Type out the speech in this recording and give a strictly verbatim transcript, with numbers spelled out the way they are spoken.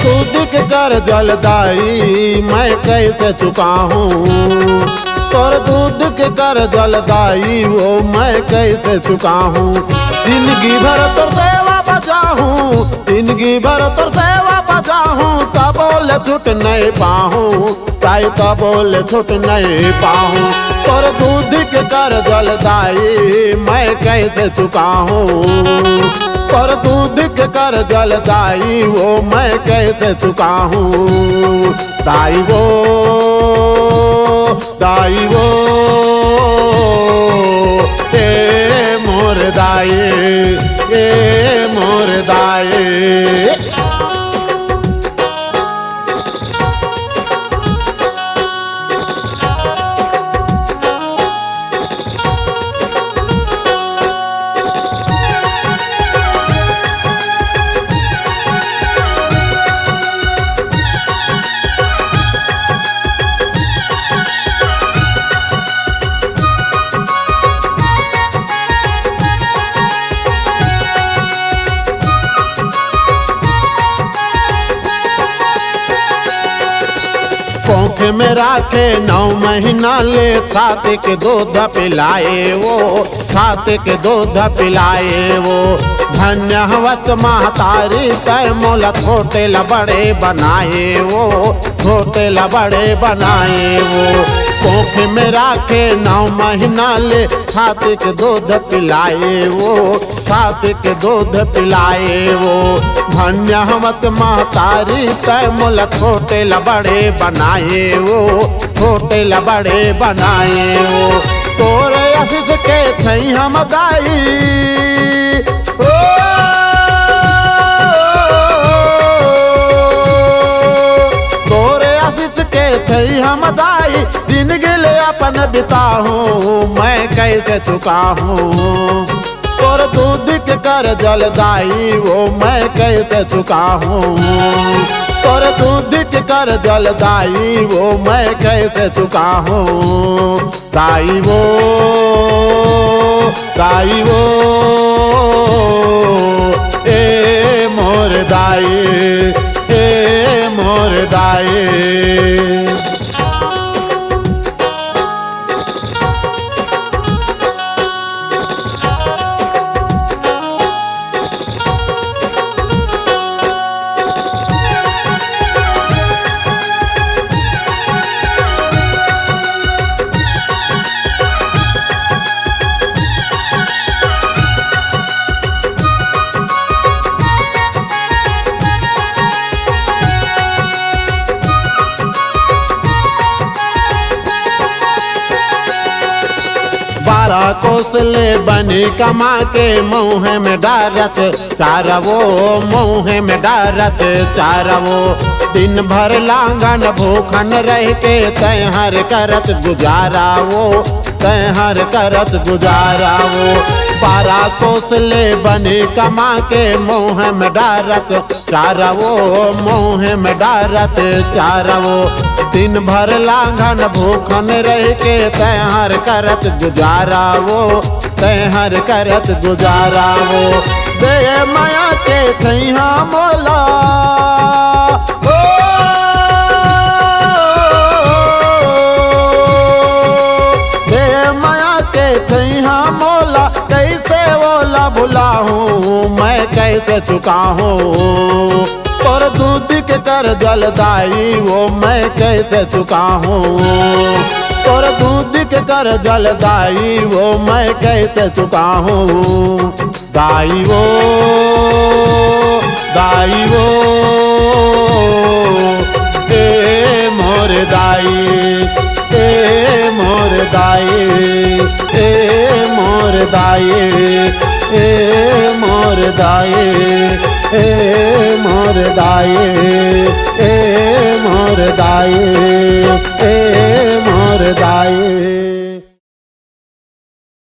दूध के कर्जा ल दाई मैं कैसे चुकाहूँ? तोर दूध के कर्जा ल दाई वो मैं कैसे चुकाहूँ? जिंदगी भर तोर सेवा बजाहूँ, जिंदगी भर तोर सेवा बजाहूँ, तबो ले छूट नहीं पाहूँ, ताई तबो ले छूट नहीं पाहूँ। तोर दूध के कर्जा ल दाई मैं कैसे चुकाहूँ? तोर दूध के कर्जा ल दाई वो मैं कैसे चुकाहूँ? दाई वो, दाई वो, ए मोर दाई, ए मोर दाई। कोख में राखे नौ महीना ले, छाती के दूध पिलाए वो, छाती के दूध पिलाए वो। धन्य हवस महतारी तै मोला, छोटे ल बड़े बनाए वो, छोटे ल बड़े बनाए वो। कोख में राखे नौ महीना ले, छाती के दूध पिलाए वो, छाती के दूध पिलाए वो। धन्य हवस महतारी तै मोला, छोटे ल बड़े बनाए वो, छोटे ल बड़े बनाए वो। तोर आशीष के छई हम दाई, ओ, तोर आशीष के छई हम दाई, जिंदगी ले अपन बिताहूँ मैं कैसे चुकाहूँ? तोर दूध के कर्जा ल दाई वो मैं कैसे चुकाहूँ? तोर दूध के कर्जा ल दाई वो मैं कैसे चुकाहूँ? दाई वो, दाई वो, ए मोर दाई, ए मोर दाई। बारह कोस ले बनी कमा के, मुँह में डारत चारा वो, मुँह में डारत चारा वो। दिन भर लांगन भूखन रह के, तैहर करत गुजारा वो, तैहर करत गुजारा वो। बारह कोस ले बनी कमा के, मुँह में डारत चारा वो, मुँह में डारत चारा वो। दिन भर लांगन भूखन रह के, तैहर करत गुजारा वो, तैहर करत गुजारा वो। दे मया के छैहा मोला, ओ, दे मया के छैहा मोला, कैसे ओला भुलाहूँ मैं, कैसे चुकाहूँ? तोर दूध के कर्जा ल दाई वो मैं कैसे चुकाहूँ? तोर दूध के कर्जा ल दाई वो मैं कैसे चुकाहूँ? दाई वो, दाई वो, ए मोर दाई, ए मोर दाई, ए मोर दाई, ए मोर दाई, ए मोर दाई, ए मोर दाई,